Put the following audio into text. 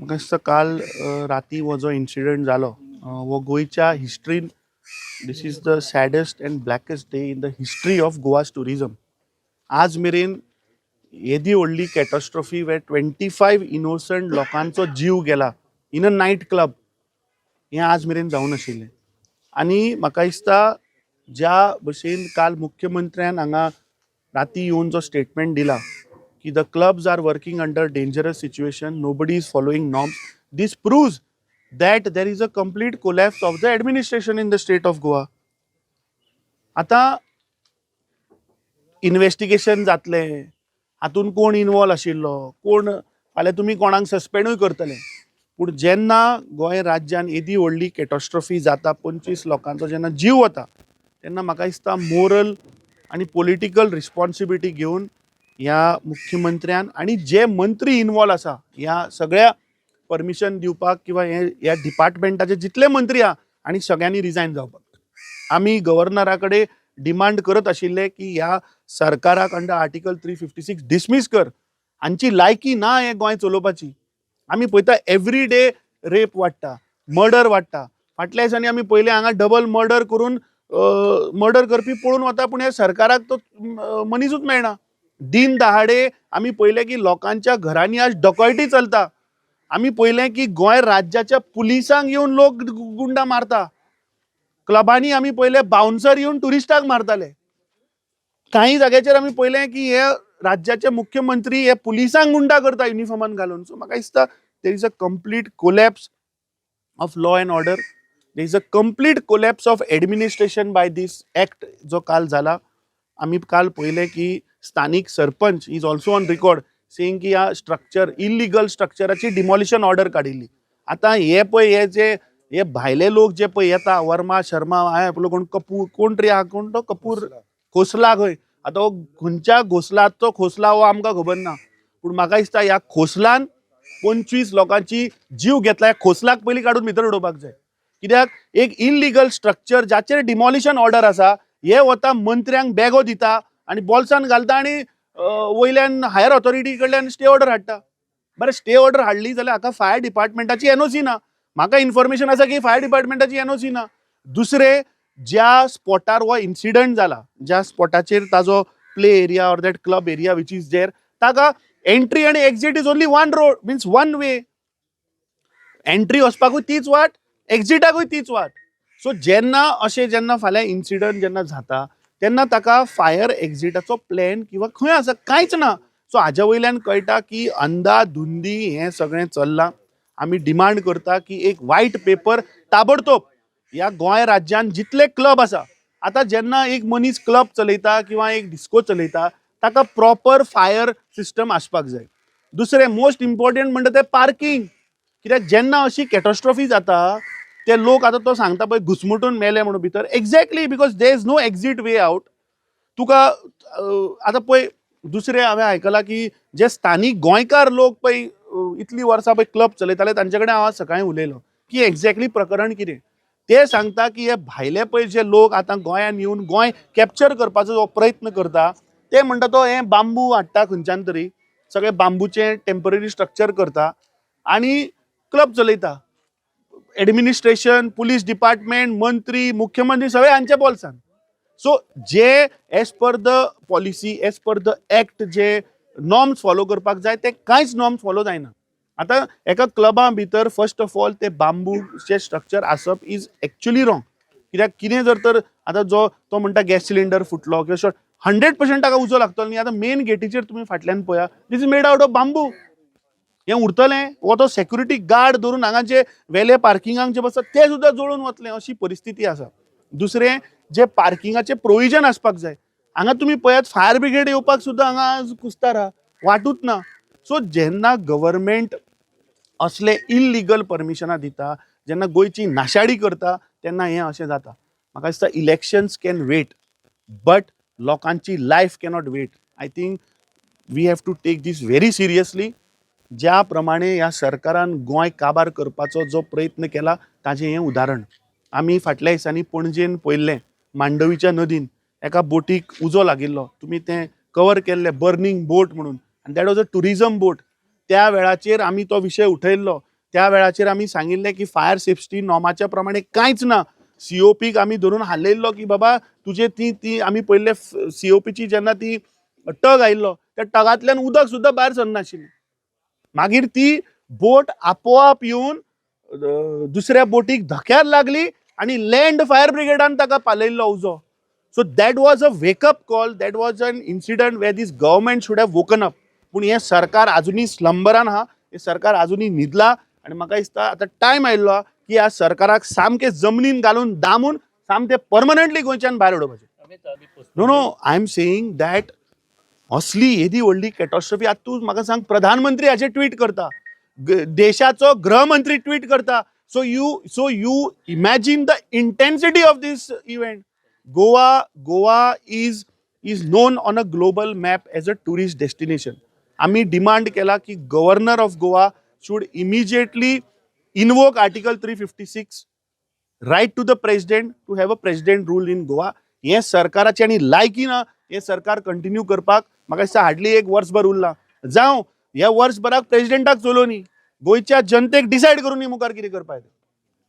म्हाका दिसता काल राती हो जो इन्सिडंट जालो, हो गोंयच्या हिस्ट्रीन this is the saddest and blackest day in the history of Goa's tourism. आज मेरेन येदी व्हडली कॅटस्ट्रॉफी वे 25 इनोसंट लोकांचो जीव गेला इन अ नायट क्लब, हें आज मेरेन जावं नाशिल्लें. आनी म्हाका दिसता ज्या भशेन काल मुख्यमंत्र्यान हांगा राती येवन जो स्टेटमेंट दिला की the clubs are working under dangerous situation, nobody is following norms, this proves that there is a complete collapse of the administration in the state of Goa. आतां इन्वेस्टिगेशन जातलें, हातून कोण इनवॉल्व आशिल्लो कोण, फाल्यां तुमी कोणाक सस्पेंडूय करतले. पूण जेन्ना गोंय राज्यान येदी व्हडली कॅटस्ट्रॉफी जाता, 25 लोकांचो जेन्ना जीव वता, तेन्ना म्हाका दिसता मोरल आनी पॉलिटिकल रिस्पॉन्सिबिलिटी घेवन ह्या मुख्यमंत्र्यान आनी जे मंत्री इनवॉल्व आसा ह्या सगळ्या परमिशन दिवपाक किंवा हे ह्या डिपार्टमेंटाचे जितले मंत्री आहा आनी सगळ्यांनी रिजायन जावपाक. आमी गव्हर्नरा कडेन डिमांड करत आशिल्ले की ह्या सरकाराक under Article 356 dismiss कर. हांची लायकी ना हें गोंय चलोवपाची. आमी पळयता, एवरी डे रेप वाडटा, मर्डर वाडटा. फाटल्या दिसांनी आमी पळयलें, हांगा डबल मर्डर करून मर्डर करपी पळून वता, पूण ह्या सरकाराक तो मनीसूच मेळना. दिन दहाडे आमी पळयलें की लोकांच्या घरांनी आज डकॉयटी चलता. आमी पळयलें की गोंय राज्याच्या पुलिसांक येवन लोक गुंडा मारता. क्लबांनी आमी पळयलें, बाउन्सर येवन ट्युरिस्टाक मारताले. काही जाग्याचेर आमी पळयलें की हे राज्याचे मुख्यमंत्री हे पुलिसांक गुंडा करता युनिफॉर्मान घालून. सो म्हाका दिसता there is a complete collapse of law and order, there is a complete collapse of administration by this act जो काल जाला. आमी काल पळयलें की स्थानीक sarpanch is also on record saying की ह्या स्ट्रक्चर, इलिगल स्ट्रक्चराची डिमॉलिशन ऑर्डर काडिल्ली. आतां हे पळय, हे जे हे भायले लोक जे पळय येता, वर्मा शर्मा, हांवें आपलो कोण कपूर, कोण तरी आहा, कोण तो कपूर खोसला खंय. आतां हो खंयच्या घोसलाचो खोसला हो आमकां खबर ना, पूण म्हाका दिसता ह्या खोसलान 25 लोकांची जीव घेतला. ह्या खोसलाक पयलीं काडून भितर उडोवपाक जाय. कित्याक एक इलिगल स्ट्रक्चर जाचेर डिमॉलिशन ऑर्डर आसा, हे वता मंत्र्यांक बॅगो दिता आनी बोल्सान घालता आनी वयल्यान हायर ऑथॉरिटी कडल्यान स्टे ऑर्डर हाडटा. बरें, स्टे ऑर्डर हाडली जाल्यार हाका फायर डिपार्टमेंटाची एनओसी ना. म्हाका इन्फॉर्मेशन आसा की फायर डिपार्टमेंटाची एनओसी ना. दुसरें, ज्या स्पॉटार हो इन्सिडंट जाला, ज्या स्पॉटाचेर ताजो play area or that club area which is there, ताका एंट्री आनी exit is only one road, means one way. Entry वचपाकूय तीच वाट, एक्झिटाकूय तीच वाट. सो जेन्ना अशें जेन्ना फाल्यां इन्सिडंट जेन्ना जाता, तेन्ना ताका फायर एक्झिटाचो प्लॅन किंवा खंय आसा, कांयच ना. सो हाज्या वयल्यान कळटा की अंदाधुंदी हें सगळें चल्लां. आमी डिमांड करता की एक वायट पेपर ताबडतोब ह्या गोंय राज्यान जितले क्लब आसा. आतां जेन्ना एक मनीस क्लब चलयता किंवा एक डिस्को चलयता, ताका प्रॉपर फायर सिस्टम आसपाक जाय. दुसरें मोस्ट इम्पॉर्टंट म्हणटा तें पार्किंग. कित्याक जेन्ना अशी कॅटस्ट्रॉफी जाता, ते लोक आतां तो सांगता पळय घुसमुटून मेले म्हणून भितर, exactly because there is no exit way out. तुका आतां पळय, दुसरें हांवें आयकलां की जे स्थानीक गोंयकार लोक पळय इतलीं वर्सां पळय क्लब चलयताले, तांचे कडेन हांव आज सकाळीं उलयलो की एक्झॅक्टली प्रकरण कितें. ते सांगता की हे भायले पळय जे लोक आतां गोंयांत येवन गोंय कॅप्चर करपाचो जो प्रयत्न करता, ते म्हणटा तो हे बांबू हाडटा खंयच्यान तरी, सगळे बांबूचे टेंपररी स्ट्रक्चर करता आनी क्लब चलयता. एडमिनिस्ट्रेशन, पुलीस डिपार्टमेंट, मंत्री, मुख्यमंत्री सगळे हांच्या बोल्सान. सो जे as per the policy, as per the act जे नॉर्म्स फॉलो करपाक जाय, ते कांयच नॉर्म्स फॉलो जायना. आतां एका क्लबा भितर फर्स्ट ऑफ ऑल ते बांबूचे स्ट्रक्चर आसप is actually wrong. कित्याक कितें जर तर आतां जो तो म्हणटा गॅस सिलिंडर फुटलो किंवा शॉर्ट, 100% ताका उजो लागतलो न्ही. आतां मेन गेटीचेर तुमी फाटल्यान पळया, this is made out of bamboo. हें उरतलें वो तो सेक्युरिटी गार्ड धरून हांगा जे वेले पार्किंगाक जे बसतात ते सुद्दां जळून वतले, अशी परिस्थिती आसा. दुसरें, जे पार्किंगाचें प्रोविजन आसपाक जाय. हांगा तुमी पळयात, फायर ब्रिगेड येवपाक सुद्दां हांगा आज कुस्तार आहा, वाटूच ना. सो जेन्ना गव्हर्मेंट असले इलिगल परमिशनां दिता, जेन्ना गोंयची नाशाडी करता, तेन्ना हें अशें जाता. म्हाका दिसता elections can wait, but लोकांची life cannot wait. I think we have to take these very seriously. ज्या प्रमाणे ह्या सरकारान गोंय काबार करपाचो जो प्रयत्न केला, ताजें हें उदाहरण. आमी फाटल्या दिसांनी पणजेन पळयल्लें, मांडवीच्या नदीन एका बोटीक उजो लागिल्लो. तुमी तें कवर केल्लें, बर्निंग बोट म्हणून, आनी that was a tourism boat. त्या वेळाचेर आमी तो विशय उठयल्लो. त्या वेळाचेर आमी सांगिल्लें की फायर सेफ्टी नॉमाच्या प्रमाणे कांयच ना. सीओपीक आमी धरून हालयल्लो की बाबा तुजे ती ती आमी पयले सीओपीची जेन्ना ती टग आयिल्लो, त्या टगांतल्यान उदक सुद्दां भायर सरनाशिल्लें. मागीर ती बोट आपोआप येवन दुसऱ्या बोटीक धक्यार लागली आनी लँड फायर ब्रिगेडान ताका पालयल्लो उजो. So that was a wake-up call. That was an incident where this government should have woken up. पूण हें सरकार अजुनूय स्लंबरान आहा. हें सरकार अजुनूय न्हिदला आनी म्हाका दिसता आतां टायम आयिल्लो आहा की ह्या सरकाराक सामकें जमनीन घालून दामून सामकें परमनंटली गोंयच्यान भायर उडोवपाचें. No, I am saying that असली येदी व्हडली कॅटॉस्ट्रफी, आतां तूं म्हाका सांग, प्रधानमंत्री हाचेर ट्वीट करता, देशाचो गृहमंत्री ट्वीट करता, so you imagine the intensity of this event. Goa is known on a global map as a tourist destination. आमी डिमांड केला की Governor of Goa should immediately invoke Article 356, write to the President to have a President rule in Goa. हें सरकाराची आनी लायकी ना हें सरकार कंटिन्यू करपाक. म्हाका दिसता हार्डली एक वर्सभर उरलां. जावं, ह्या वर्सभराक प्रेजिडेंटाक चलोवनी, गोंयच्या जनतेक डिसायड करूनी मुखार कितें करपाक तें.